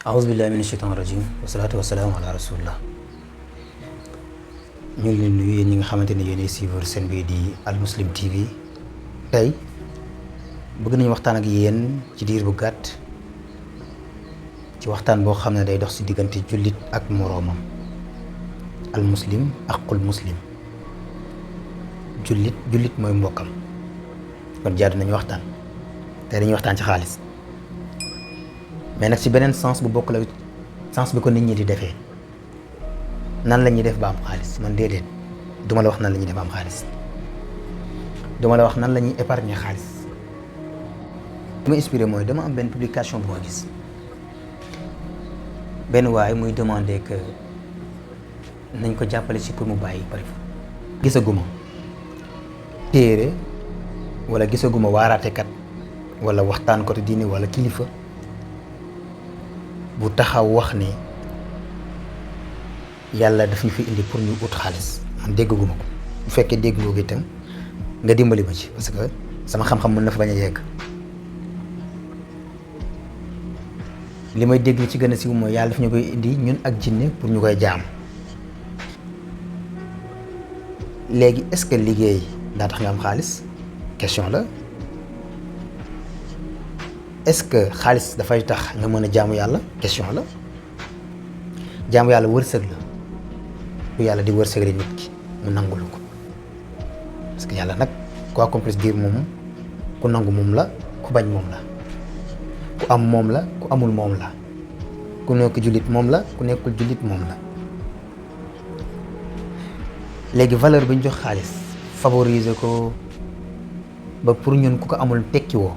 أعوذ بالله من الشيطان الرجيم والصلاة والسلام على رسول الله. ñu ngi leen nuyu yéen ñi nga xamante ne yéenay suivre seen bii di Al Muslim TV. tey bëgg nañu waxtaan ak yéen ci diir bu gàtt ci waxtaan boo xam ne day dox ci diggante jullit ak moroomam. al muslim aqul muslim, jullit mooy mbokkam. kon jaadu nañu waxtaan tey dañuy waxtaan ci xaalis, mais nag ci beneen sens bu bokk la sens bi ko nit ñi di defee. nan la ñuy def ba am xaalis? man déedéet duma la wax nan la ñuy def ba am xaalis, duma la wax nan la ñuy épargner xaalis. li ma inspiré mooy dama am benn publication bu ma gis benn waay muy demander que nañ ko jàppale ci pour mu bàyyi par exemple. gisaguma téere wala gisaguma waaraatekat wala waxtaan ko te diine wala kilifa bu taxaw wax ne yàlla daf ñu fi indi pour ñu ut xaalis. man déggaguma ko. bu fekkee dégg nga ko itam nga dimbali ma ci, parce que sama xam-xam mën na fa bañ a yegg. li may dégg ci gën a siiw mooy yàlla daf ñu koy indi ñun ak jinne pour ñu koy jaam. léegi est-ce que liggéey daa tax nga am xaalis? question la. est-ce que xaalis dafay tax nga mën a jaamu yàlla? question la. jaamu yàlla wërsëg la bu yàlla di wërsëgale nit ki mu nangul ko, parce que yàlla nag quoi qu'on puisse dire moom ku nangu moom la, ku bañ moom la, ku am moom la, ku amul moom la, ku nekk jullit moom la, ku nekkul jullit moom la. léegi valeur bi ñu jox xaalis favoriser ko ba pour ñun ku ko amul tekki woo,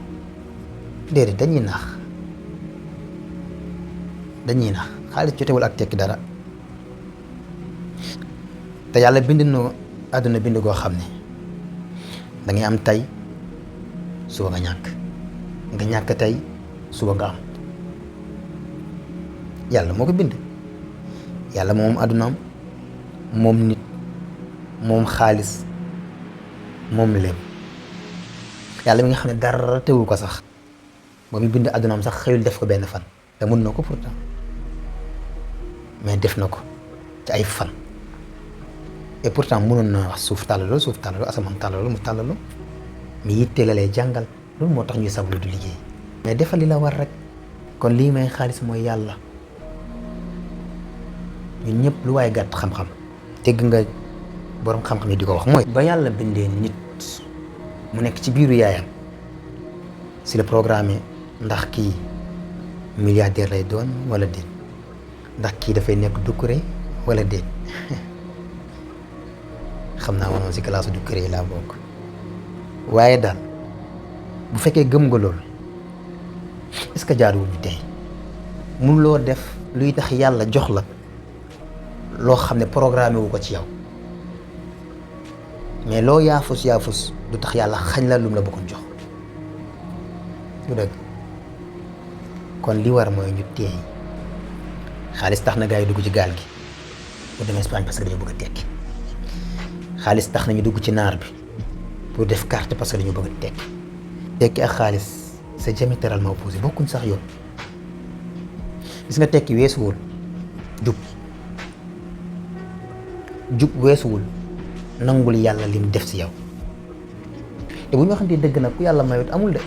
déedéet dañuy nax xaalis jotewul ak tekki dara. te yàlla bind na àdduna bind goo xam ne da ngay am tey suba nga ñàkk tey suba nga am. yàlla moo ko bind. yàlla moom àddunaam, moom nit, moom xaalis, moom lépp. yàlla mi nga xam ne dara teewul ko sax ba mu bind àddunaam sax xëyul def ko benn fan, te mën na ko pourtant, mais def na ko ci ay fan. et pourtant mënoon na wax suuf tàllalu, asamaan tàllalu, mu tàllalu, mi yitte la lay jàngal. loolu moo tax ñuy sablu du liggéey, mais defal li la war rek. kon lii may xaalis mooy yàlla. ñun ñëpp lu waaye gàtt xam-xam dégg nga borom xam-xam yi di ko wax mooy ba yàlla bindee nit mu nekk ci biiru yaayam si le programme ndax kii milliardaire lay doon wala déet, ndax kii dafay nekk dukkure wala déet. xam naa moom si classe dukkure yi laa bokk. waaye daal bu fekkee gëm nga loolu, est-ce que jaaduwul bi tey mun loo def luy tax yàlla jox la loo xam ne programme wu ko ci yow, mais loo yaafus du tax yàlla xañ la lum la bëggoon jox. du dëgg. kon li war mooy ñu teey. xaalis tax na gaa yi dugg ci gaal gi pour dem Espagne parce que dañu bëgg a tekki. xaalis tax nañu dugg ci naar bi pour def carte parce que dañu bëgg a tekki. tekki ak xaalis c'est diamétralement opposé, bokkuñ sax yoon. gis nga tekki weesuwul jub weesuwul nangul yàlla lim def ci yow. te bu ñu waxantee dëgg nag ku yàlla mayut amul de.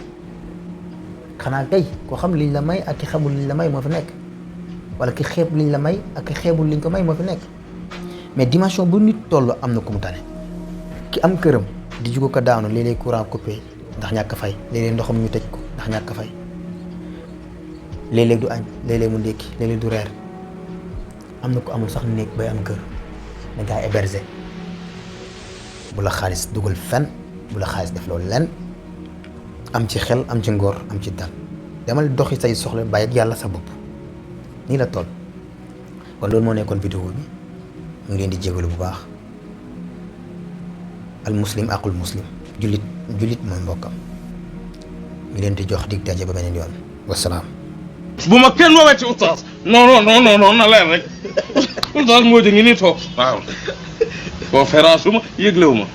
xanaa kay koo xam liñ la may ak ki xamul liñ la may moo fi nekk, wala ki xeeb liñ la may ak ki xeebul liñ ko may moo fi nekk. mais dimension bu nit toll am na ku mu tane. ki am këram di jugo ko daanu, léeg-léeg courant coupé ndax ñàkk fay, léeg-léeg ndoxam ñu tëj ko ndax ñàkk fay, léeg-léeg du añ, léeg-léeg mu ndékki, léeg-léeg du reer. am na ko amul sax néeg bay am kër, na gaa hébergé. bu la xaalis dugal fen, bu la xaalis def loolu lenn. am ci xel, am ci ngor, am ci dal. demal doxi say soxla, bàyyi ak yàlla sa bopp. nii la toll. kon loolu moo nekkoon vidéo bi. mu ngi leen di jégalu bu baax. al muslim aqul muslim, jullit mooy mbokkam. ñu leen di jox dig daje ba beneen yoon. wasalaam. bu ma kenn woowee ci oustaz. non na leer rek. oustaz moo di ngi nii toog. waaw conférence su ma yëglewu ma.